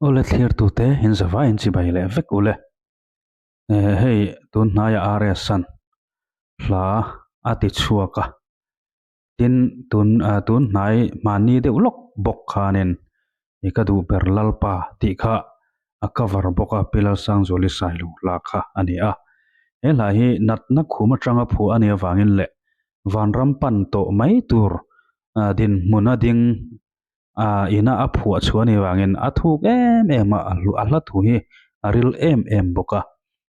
Awle thlirtute in zavai in chibai leh vek ule. Hei tun hnaia RS an hla a ti chhuak a. Tin tun tun hnai hmanni deuh lawk bawk khanin i ka duh ber Lalpa tih kha a cover bawk a Pi Lalsangzuali Sailo hla kha a ni a. He hla hi natna khum atanga phuah a nih avangin leh vanram pan tawh mai tur dinhmun a ding a ina a phuah chhuah a nih vangin a thuk em em a, a hla thu hi a ril em em bawk a.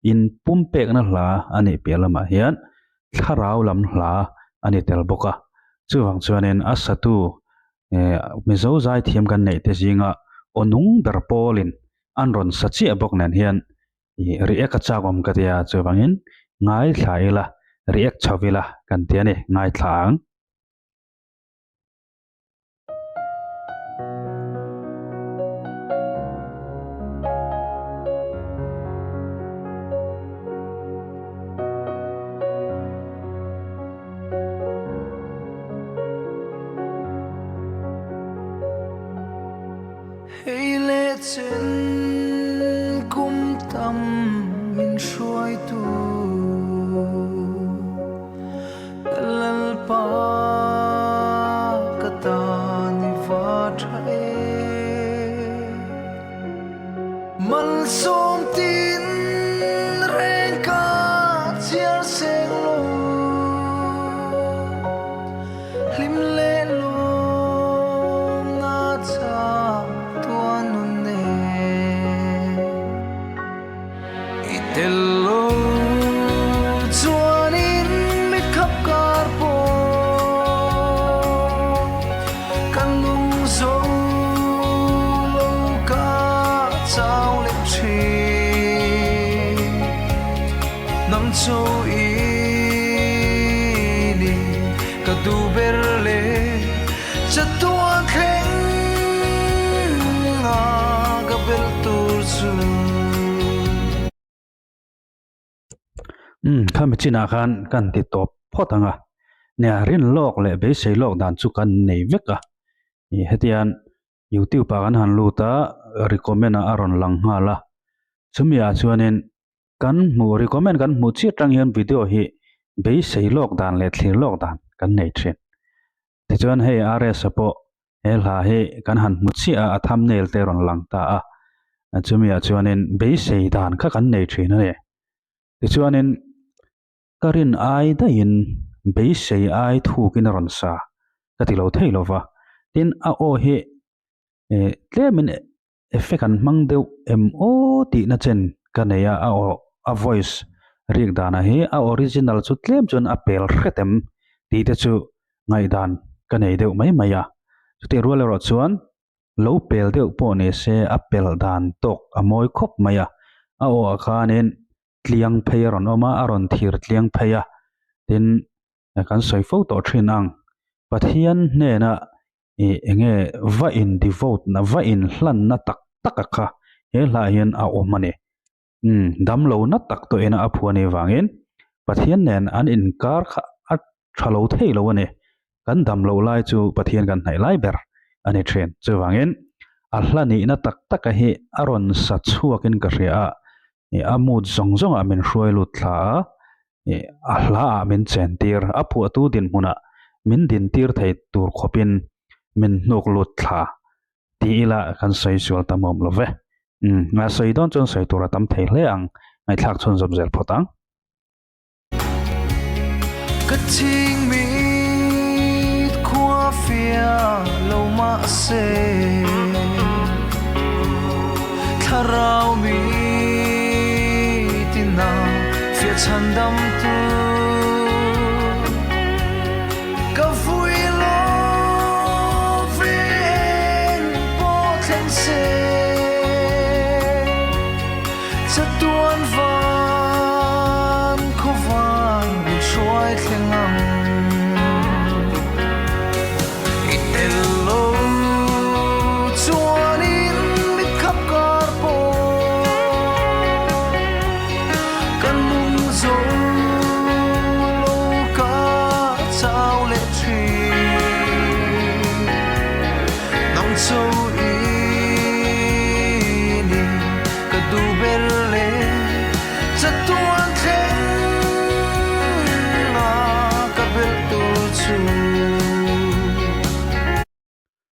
In pumpekna hla a nih piah lamah hian thlarau lam hla a ni tel bawk a. Chuvang chuanin a satu eh Mizo zaithiam kan neih te zinga aw nung ber pawlin an rawn sa chiah bawk nen hian ih react a chak awm ka tia chuvangin ngaithla ila react chho ila kan ti a ni ngaithla ang. Hei leh chen kum tam min hruaitu Ka Lalpa ka tan i va tha e. Malsawm tin reng ka chhiar seng lo, hlim leh lawm na chak tuan nun e. I tel lo chuanin mit khap kar pawh kan nung zo lo ka chau leh thin. Nang chu i ni ka duh ber leh chatuan thleng a ka bel tur chu. Umm khami chinah khan kan ti tawp phawt ang a, nia rin lawk leh beisei lawk dan chu kan nei vek a, ih hetiang youtube ah kan han lut a recommend ah a rawn lang nghal a, chumi ah chuanin kan hmuh recommend kan hmuh chiah atang hian video hi beisei lawk dan leh thlir lawk dan kan nei thin. Tichuan hei RS a pawh he hla hi kan han hmu chiah a, a thumbnail te rawn lang ta a, chumi ah chuanin beisei dan kha kan nei thin a ni. Tichuanin ka rin ai daihin beisei ai thukin a rawn sa ka ti lo thei lo va, tin a aw hi eh tlemin Effect an hmang deuh em aw tihna chen ka nei a, a aw a voice rik danah hi a original chu tlem chuan a pel hret em tih te chu ngaihdan ka nei deuh mai mai a. Chutih rual erawh chuan lo pel deuh pawh ni se a pel dan tawk a mawi khawp mai a, a aw ah khanin tliang phei a rawn awm a, a rawn thir tliang phei a, tin kan sawi fo tawh thin ang Pathian hnena ih enge va in devote na va in hlan na tak tak a kha he hlah hian a awm a ni umm dam lo na tak tawh ina a phuan anih vangin Pathian nen an inkar kha a tha lo thei lo a ni kan dam loh lai chu Pathian kan hnaih lai ber a ni thin chuvangin a hla nihna tak tak a hi a rawn sa chhuakin ka hria a ih a mood zawng zawng ah min hruai lut thla a ih a hla ah min chen tir a phuahtu dinhmunah min din tir thei tur khawpin min hnuk lut thla tih ila kan sawi sual tam awm lo ve umm a sawi dawn chuan sawi tur a tam thei hle ang ngaihthlak chhunzawm zel phawt ang. Ka ching mit khua fia lo mah se Thlarau mi tina fia chhandam tu Ka vui lo ve eng pawh thleng se Chatuan van khawvan min hruai thleng ang. I tel lo chuanin mit khap kar pawh ka nung zo lo ka chau leh thin. Nang cho i.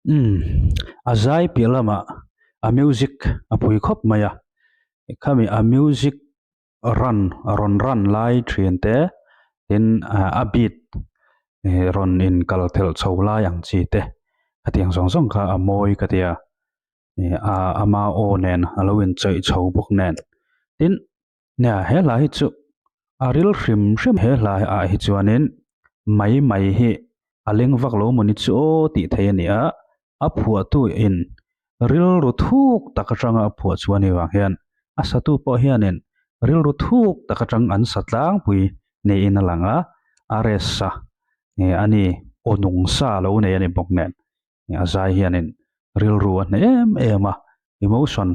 Umm a zai piah lamah a music a pui khawp mai a khami a music run rawn run lai thin te tin a beat rawn in kal thelh chho lai ang chi te hetiang zawng zawng kha a mawi ka ti a a ama aw nen a lo in chawih chho bawk nen tin Nia, he hla hi chu a ril hrim hrim he hla ah hi chuanin mai mai hi a leng vak lo mawni chu aw tih theih a ni a, a phuahtu in rilru thuk tak atanga a phuah chu a ni vang hian a satu pawh hianin rilru thuk tak atang an sa tlangpui niin a lang a, a rest a a ni aw nung sa lo nei a ni bawk nen. A zai hianin rilru a hneh em em a, emotion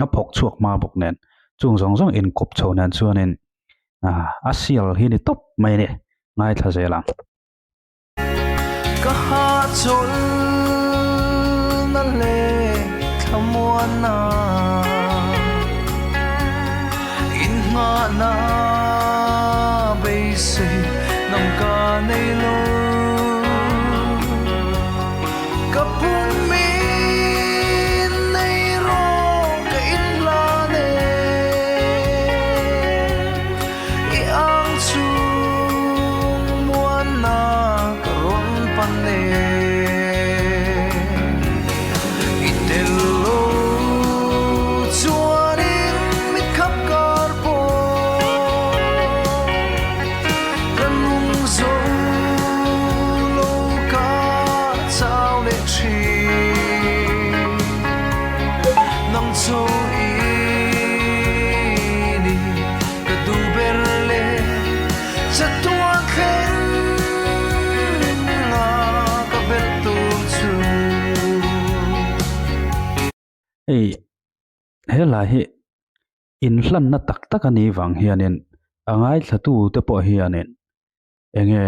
a phawk chhuak hma bawk nen chung zawng zawng inkawp chho nen chuanin a sial hi ni tawp mai a ni, ngaithla zel ang. Ka hahchawlhna leh thlamuanna inngahna beisei ngam ka nei lo. Ka pum in nei rawh ka in hlan e, i ang chung muanna ka rawn pan e, i tel lo chuanin mit khap kar pawh ka nung zo lo ka chau leh thin nang chu i ni ka duh ber le chatuan thleng a ka belh tur chu. Hei he hla hi inhlanna tak tak a nih vang hianin a ngaithlatu te pawh hianin eng nge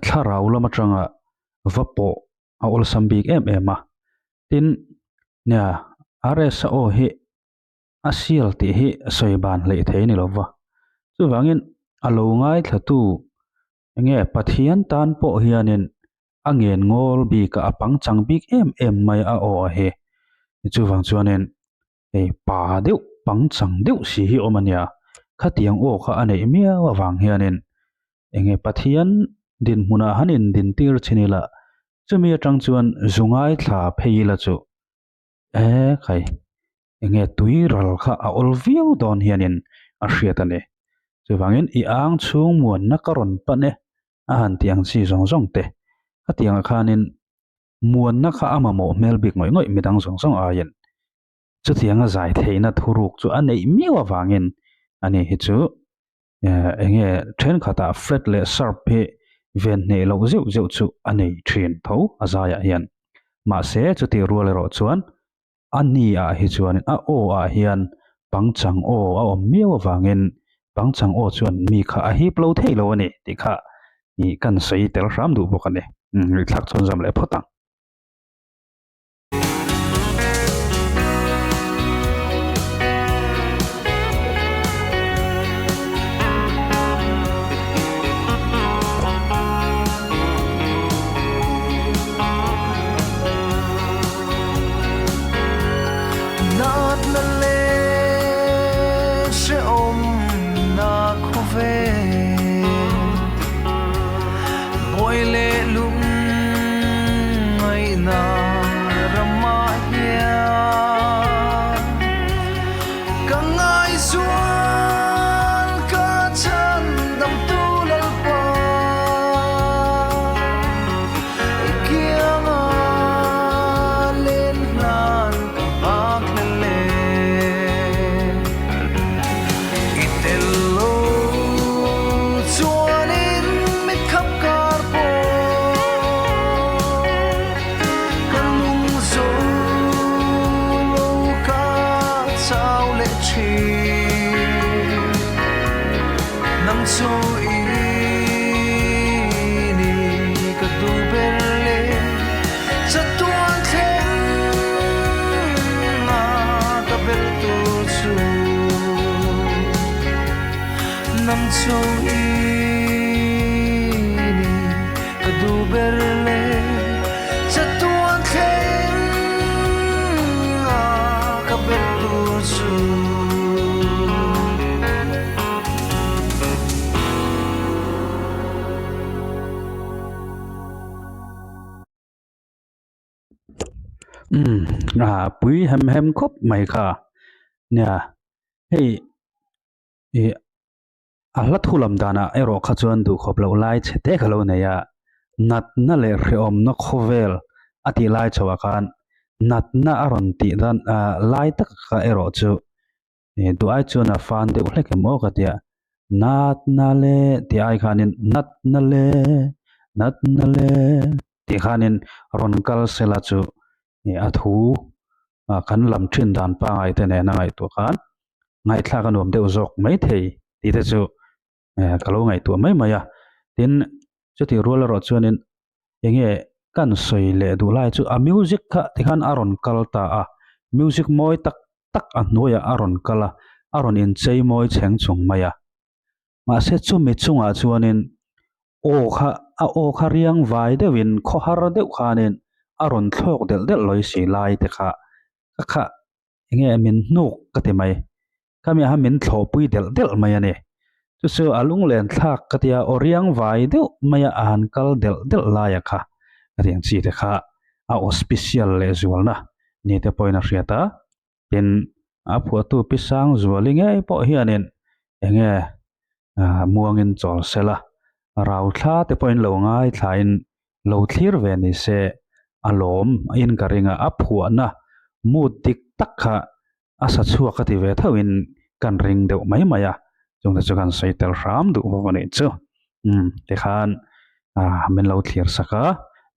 thlarau lam atanga va pawh a awlsam bik em em a tin nia RS a aw hi a sial tih hi sawi ban hleih thei a ni lo va chuvangin a lo ngaithlatu eng nge Pathian tan pawh hianin a ngen ngawl bik a a pangchang bik em em mai a aw a hi chuvang chuanin Hei pa deuh pangchang deuh si hi awm a nia, khatiang aw kha a neih miau avang hianin enge Pathian dinhmunah han indintir chin ila, chumi atang chuan zu ngaithla phei ila chu e khai enge tui ral kha a awl viau dawn hianin a hriat a ni. Chuvangin i ang chhung muanna ka rawn pan e a han tih ang chi zawng zawng te, khatiangah khanin Muanna kha a mamawh hmel bik ngawih ngawih midang zawng zawng aiin chutianga zai theihna thuruk chu a neih miau avangin ani hi chu eng nge thenkhatah flat leh sharp hi ven hneh loh zeuh zeuh chu a nei thin tho a zaiah hian. Mahse chutih rual erawh chuan A ni ah hi chuanin a aw ah hian pangchang aw a awm miau avangin pangchang aw chuan mi kha a hip lo thei lo a ni tih kha ih kan sawi tel hram duh bawk a ni. Ngaihthlak chuan zam leh phawt ang. Natna leh hrehawmna khawvel buai leh lung ngaihna ramah hian ka ngaihzual ka chhandam tu Lalpa. I kianga len hlan ka nghak hlel e. I tel lo chuanin mit khap kar pawh ka lung zo lo ka chau leh thin. Nang chu i ni ka duh ber le chatuan thleng a ka bel tur chu nang chu i ni ka duh ber le chatuan thleng. Umm a pui hem hem khawp mai kha nia hei ih a hla thu lam danah erawh kha chuan duhkhawp loh lai chhe te ka lo nei a natna leh hrehawmna khawvel a tih lai chhoah khan natna a rawn tih dan ah lai tak kha erawh chu ih duh ai chuan a fan deuh hlek em aw ka tia natna le tih ai khanin natna le natna le tih khanin rawn kal sela chu ih a thu ah kan lam thin dan pangai te nena ngaihtuah khan ngaihthlak a nuam deuh zawk mai thei tih te chu eh ka lo ngaihtuah mai mai a tin chutih rual erawh chuanin enge kan sawi leh duh lai chu a music kha tikhan a rawn kal ta a music mawi tak tak a hnuaiah a rawn kal a a rawn inchei mawi chheng chung mai a mahse chumi chungah chuanin aw kha a aw kha riang vai deuhin khawhar deuh khanin a rawn thlawk delh delh lawi si lai te kha ka kha enge min hnuk ka ti mai khami ah min thlawhpui delh delh mai a ni chu chu a lunglen thlak ka tia aw riang vai deuh mai a a han kal delh delh lai a kha ka tih ang chi te kha a aw special leh zualna ni te pawhin a hriat a tin a phuahtu pi sang zuali ngei pawh hianin enge ah muangin chawl sela rau thla te pawhin lo ngaithlain lo thlir ve ni se a lawm in ka ring a a phuahna mood dik tak kha a sa chhuak a ti ve thauhin kan ring deuh mai mai a chungte chu kan sawi tel hram duh bawk a nih chu umm tikhan ah min lo thlir sak a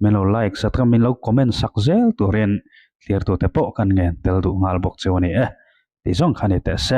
min lo like sak a min lo comment sak zel turin thlir tute pawh kan ngen tel duh nghal bawk chu a ni e tih zawng kha ni teh se.